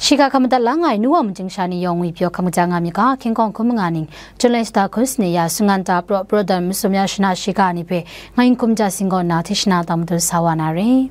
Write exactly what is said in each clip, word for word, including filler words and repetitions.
Shiga hkam madat la nga ai nu wa majing sha ni yawng ngwi pyaw hkam kaja nga myit ga, hkying hkawng hkum nga ning, Jun lai shata hkun sani ya, sunggan ta praw, praw dan masum ya shana shiga ni hpe, nga yin hkum ja sing gaw na, hte shana tang madun sa wa na re.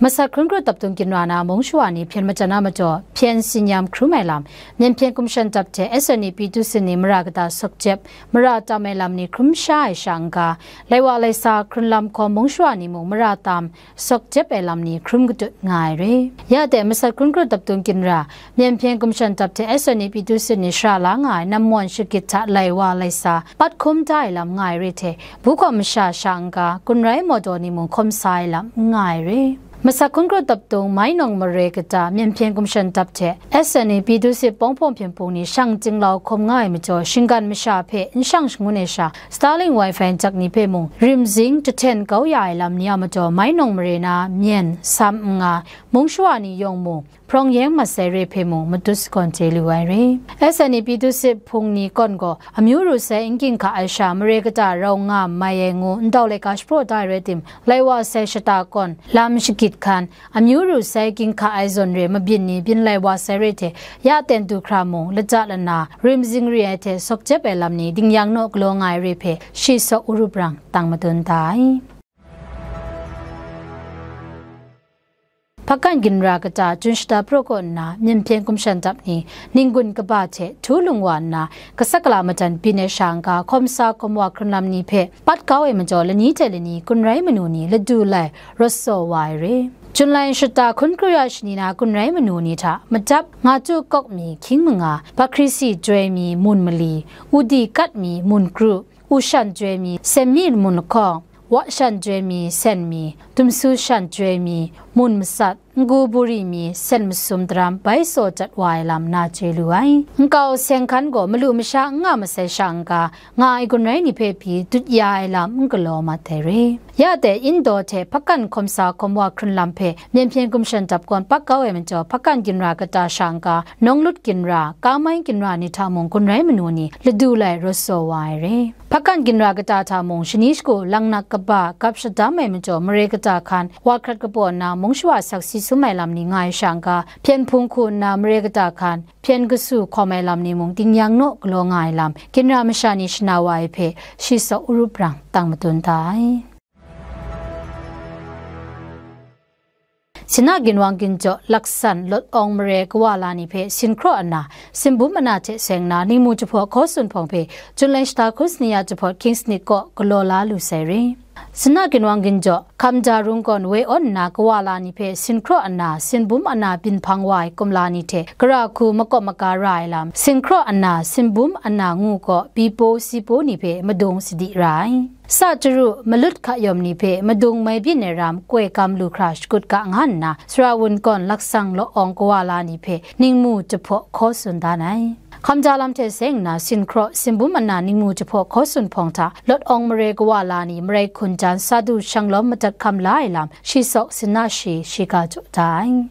Masat hkun kru daptung ginra na mung shawa ni hpyen majan na majaw, hpyen tsin yam hkrum ai lam, Myen hpyen gumshan dap hte S N A P du sin ni mara kata sawk jep, mara tam ai lam ni hkrum sha ai sha n-ga, lai wa lai sa hkrun lam hkawm mung shawa ni mung mara tam, sawk jep ai lam ni hkrum katut nga ai re. Ya de, masat hkun kru daptung ginra, Myen hpyen gumshan dap hte S N A P du sin ni shara la nga ai nammawn shagit hta lai wa lai sa, pat hkum da ai lam nga ai re hte, bu hkawm masha sha n-ga, gun rai mawdaw ni mung hkawm sa ai lam n nga ai re. Masat hkun kru daptung mai nawng mare kata, Myen hpyen gumshan dap hte, S N A P du sit pawng hpawng hpyen hpung ni shang jinglau hkawm nga ai majaw, shinggan masha hpe n shang shangun ai sha, Starlink Wi-Fi jak ni hpe mung, rim zing jahten kau ya ai lam ni a majaw, mai nawng mare na, myen, sam n-ga, mung shawa ni yawng mung, hprawng yeng mat sai re hpe mung, matut sagawn chye lu ai re. S N A P du sit hpung ni kawn gaw, amyu ru sai n ginhka ai sha, mare kata rau nga mai ai ngu, ndau laika shapraw da ai rai tim, lai wa sai shata kawn, lam shagit hkan, amyu ru sai ginhka ai zawn re mabyin ni byin lai wa sai re hte, ya ten du hkra mung, lata lana, rim zingri ai hte sawk jep ai lam ni dingyang naw galaw nga ai re hpe, shi sawk urup rang, tang madun da ai. Hpakan ginra kata Jun shata praw kaw nna, Myen hpyen gumshan dap ni, ninggun kaba hte htu lung wa nna, gasat gala majan byin ai sha n-ga, hkawm sa hkawm wa hkrun lam ni hpe, pat kau ai majaw, lani hte lani gun rai manu ni ladu lai rawt saw wa ai re. Jun lai shata hkun kru ya shani na gun rai manu ni hta, madap, nga tu kawk mi hkying manga, bakrisi joi mi mun mali, udi kat mi mun kru, u shan joi mi sen mi mun lahkawng, wa shan joi mi sen mi, dumsu shan joi mi mun masat, ngu buri mi sen masum daram bai saw jat wa ai lam na chye lu ai. Nkau seng hkan gaw malu masha n nga masai sha n-ga, nga ai gun rai ni hpe pyi dut ya ai lam n galaw mat ai re. Ya de, indaw hte hpakan hkawm sa hkawm wa hkrun lam hpe, Myen hpyen gumshan dap kawn pat kau ai majaw, hpakan ginra kata sha n-ga, nawng lut ginra, kamai ginra ni hta mung gun rai manu ni ladu lai rawt saw wa ai re. Hpakan ginra kata hta mung, shani shagu, langnak kaba, gap shadam ai majaw, mare kata hkan, wa hkrat kabaw nna, mung shawa asak si sum ai lam ni nga ai sha n-ga, hpyen hpung hku nna, mare kata hkan, hpyen kasu hkawm ai lam ni mung, dingyang naw galaw nga ai lam, ginra masha ni shana wa ai hpe, shi sawk urup rang, tang madun da ai. Sina ginwang ginjaw, laksan, lawt awng mare kawa la ni hpe, sin hkraw ana, sin bum ana hte seng na, ningmu jahpaw hkaw sun hpawng hpe, Jun lai shata hkun sani ya jahpawt King's Nick kaw galaw la lu sai re. Sina ginwang ginjaw, Hkamda rungkawn woi awn nna kawa la ni hpe, sin hkraw ana, sin bum ana byin hpang wa ai kumla ni hte, gara hku makawp maga ra ai lam, sin hkraw ana, sin bum ana ngu kaw, bipo sipo ni hpe madung sadi ra ai. Sa chyaru, malut hka yawm ni hpe madung mai byin ai ram koi kam lu hkra shakut ga nga nna, Sara wun kawn laksang law awng kawa la ni hpe ningmu jahpaw hkaw tsun dan ai. Hkamja lam hte seng nna, sin hkraw, sin bum ana ningmu jahpaw hkaw tsun hpawng hta, lawt awng mare kawa la ni marai hkun jan sa du shanglawm madat hkam la ai lam, shi sawk sinna shi shiga jaw da ai.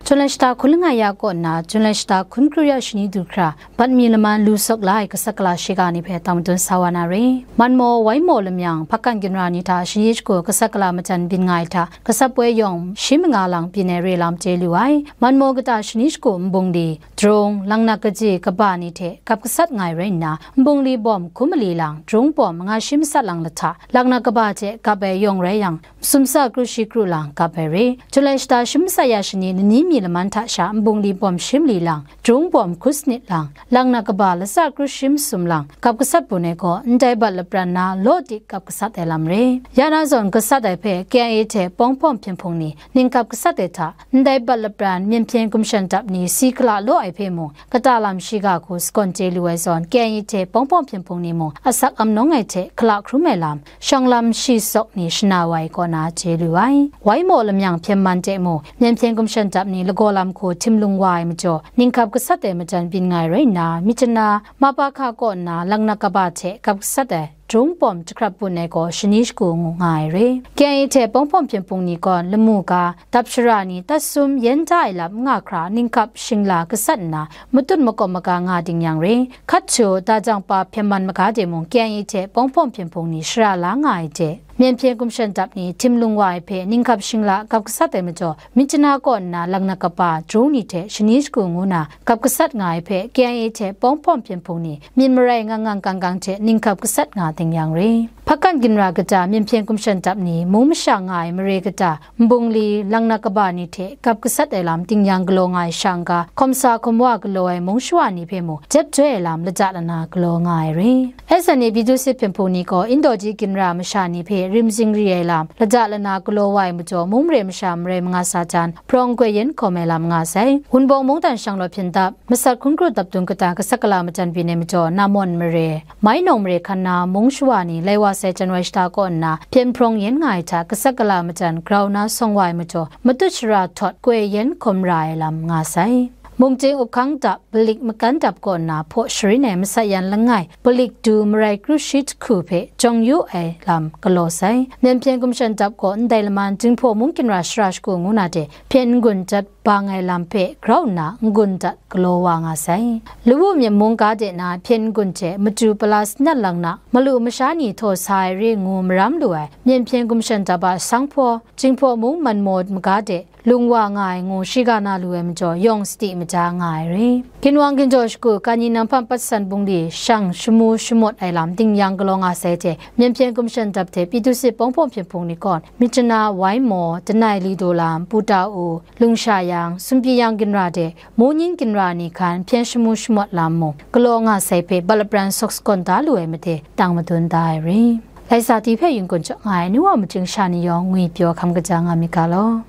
Jun lai shata hkun langai ya kaw nna, Jun lai shata hkun kru ya shani du hkra, bat mi laman lu sawk la ai gasat gala shiga ni hpe tang madun sa wa na re. Manmaw, Waimaw lamyang, hpakan ginra ni hta shani shagu gasat gala majan byin nga ai hta, gasat poi yawng shi manga lang byin ai re lam chye lu ai. Manmaw kata shani shagu nbungli, drung, langnak kaji kaba ni hte gap gasat nga ai rai nna, nbungli bawm hkum mali lang, drung bawm manga shi masat lang lahta, langnak kaba hte gap ai yawng rai yang, masum sa kru shi kru lang gap ai re. Jun lai shata shi masat ya shani lani mi laman hta sha nbungli bawm shi mali lang, drung bawm hku sanit lang, langnak kaba latsa kru shi masum lang, gap gasat bun ai gaw, ndai bat lapran na law dik gap gasat ai lam re. Ya na zawn gasat ai hpe K I A hte Pawng Hpawng Hpyen Hpung ni ning gap gasat ai hta, ndai bat lapran myen hpyen gumshan dap ni si hkala law ai hpe mung, kata lam shiga hku sagawn chye lu ai zawn, K I A hte Pawng Hpawng Hpyen Hpung ni mung asak amnawng ai hte hkala hkrum ai lam, shawng lam shi sawk ni shana wa ai kaw na chye lu ai. Waimaw lamyang hpyen man hte mung, myen hpyen gumshan dap ni lagaw lam hku htim lung wa ai majaw, ning gap gasat ai majan byin nga ai rai nna, myit jana, Mapakha kaw nna langnak kaba hte gap gasat ai, drung bawm jahkrap bun ai gaw shani shagu ngu nga ai re. K I A hte Pawng Hpawng Hpyen Hpung ni gawn lamu ga, dap shara ni, tat sum yen da ai lam nga hkra, ning gap shingla gasat nna, matut makawp maga nga ding yang re. Hkat htu, dajang pa hpyen man maga de mung, K I A hte Pawng Hpawng Hpyen Hpung ni shara la nga ai de, Myen hpyen gumshan dap ni htim lung wa ai hpe ninghkap shingla gap gasat ai majaw, Myitkyina kaw nna Langna Kaba, Drung ni hte shani shagu ngu na gap gasat nga ai hpe K I A hte Pawngpawm Hpyen Hpung ni myit marai ngang ngang kang kang hte ninghkap gasat nga ding yang re. Hpakan ginra kata myen hpyen gumshan dap ni mung masha nga ai mare kata Mbungli, Langna Kaba ni hte gap gasat ai lam ding yang galaw nga ai sha n-ga, hkawm sa hkawm wa galaw ai mung shawa ni hpe mung jep joi ai lam lata lana galaw nga ai re. S N A Bidusip Hpyen Hpung ni gaw Indaw ji ginra masha ni hpe rim zingri ai lam lata lana galaw wa ai majaw, mung mare masha marai manga sa jan, hprawng goi yen hkawm ai lam nga sai. Wunpawng mungdan shang law hpyen dap, masat hkun kru dap dung kata gasat gala majan byin ai majaw, Namon mare, Mainawng mare hkan na mung shawa ni lai wa sai January shata kaw nna hpyen hprawng yen nga ai hta gasat gala majan grau na sawng wa ai majaw, matut shara htawt goi yen hkawm ra ai lam nga sai. Mungting uphkang dap, balik makan dap kaw nna hpaw sharin ai masat yan langai, balik du marai kru shi jahku hpe jawng yu ai lam galaw sai. Myen hpyen gumshan dap gaw ndai laman Jinghpaw mung ginra shara shagu ngu na de hpyen n-gun dat bang ai lam hpe grau nna n-gun dat galaw wa nga sai. Lawu myit mung ga de na hpyen n-gun hte matu pala sanat lang na malu masha ni htaw sa ai re ngu maram lu ai myen hpyen gumshan dap a sanghpaw, Jinghpaw mung Manmaw maga de lung wa nga ai ngu shiga na lu ai majaw, yawng sadi maja nga ai re. Ginwang ginjaw shagu, Kani Nanghpan Patsan Bungli shang shamu shamawt ai lam ding yang galaw nga sai hte, myen hpyen gumshan dap hte Pidusip Pawngpawm Hpyen Hpung ni gaw, Myitkyina, Waimaw, Danai Lido lam, Puta U, Lungsha Yang, Sunpyi Yang ginra de, Munin ginra ni hkan hpyen shamu shamawt lam mung galaw nga sai hpe, bat lapran sawk sakawn da lu ai made, tang madun da ai re. Laisa ti hpe yin-gun jaw nga ai ni wa majing sha ni yawng ngwi pyaw hkam kaja nga myit ga law.